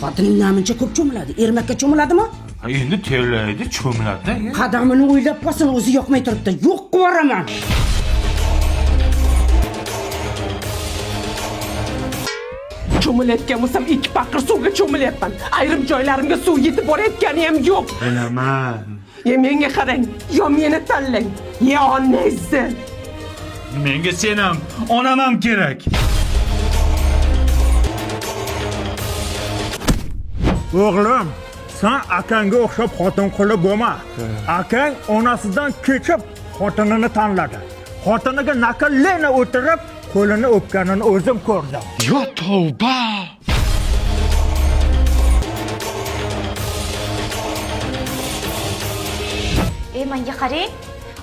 Xotining namuncha ko'p cho'miladi. Ermakka cho'miladimi? Ha, endi terlaydi, cho'miladi. Qadamini o'ylab qolsin, o'zi yoqmay turibdi. Yo'q qilib yuboraman. Cho'milayotgan bo'lsam ikki paqir suvga cho'milyapman. Ayrim joylarimga suv yetib borayotgani ham yo'q. Bilaman. Ye menga qarang, yo meni tanlang, yo onangizni. Menga sen ham, onam ham kerak. O'g'lim, sen akangga o'xshab xotin quli bo'lma. Akang onasidan kechib xotinini tanladi. Xotiniga nakalena o'tirib, qo'lini o'pganini o'zim ko'rdim. Yo tavba. E menga qarang.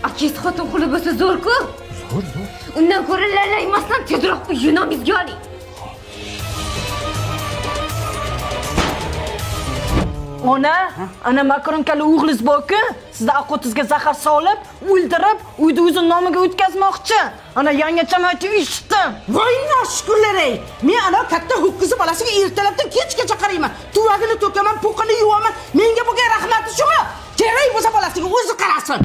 Akangiz xotin quli bo'lsa zo'r-ku. Zo'r, zo'r. Undan ko'ra lalaymasdan tezroq uyini oling. Ona, ana makronkali o'g'liz bor-ku, sizni aqo'tizga zahar solib, o'ldirib, uyni o'zi nomiga o'tkazmoqchi. Ana yangacham aytib eshitdim. Voy noshukurlar ey! Men ana katta ho'kizi bolasiga ertalabdan kechgacha qarayman. Tuvagini to'kaman, po'qini yuvaman. Menga bo'lgan rahmati shumi? Kerak bo'lsa bolasiga o'zi qarasin.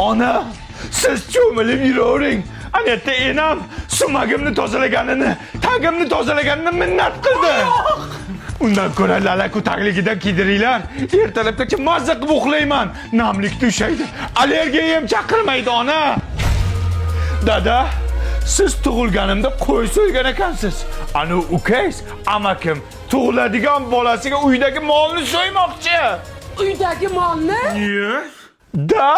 Ona, siz cho'milib yuravering. Ana yerda enam sumagimni tozalaganini, tagimni tozalaganini minnat qildi. Undan ko'ra lalaku tagligidan kiydiringlar. Ertalabgacha mazza qilib uxlayman. Namlik tushaydi. Allergiya ham chaqirmaydi ona. Dada, siz tug'ilganimda qo'y so'ygan ekansiz. Ani ukangiz amakim tug'iladigan bolasiga uydagi molni so'ymoqchi. Uydagi molni Da.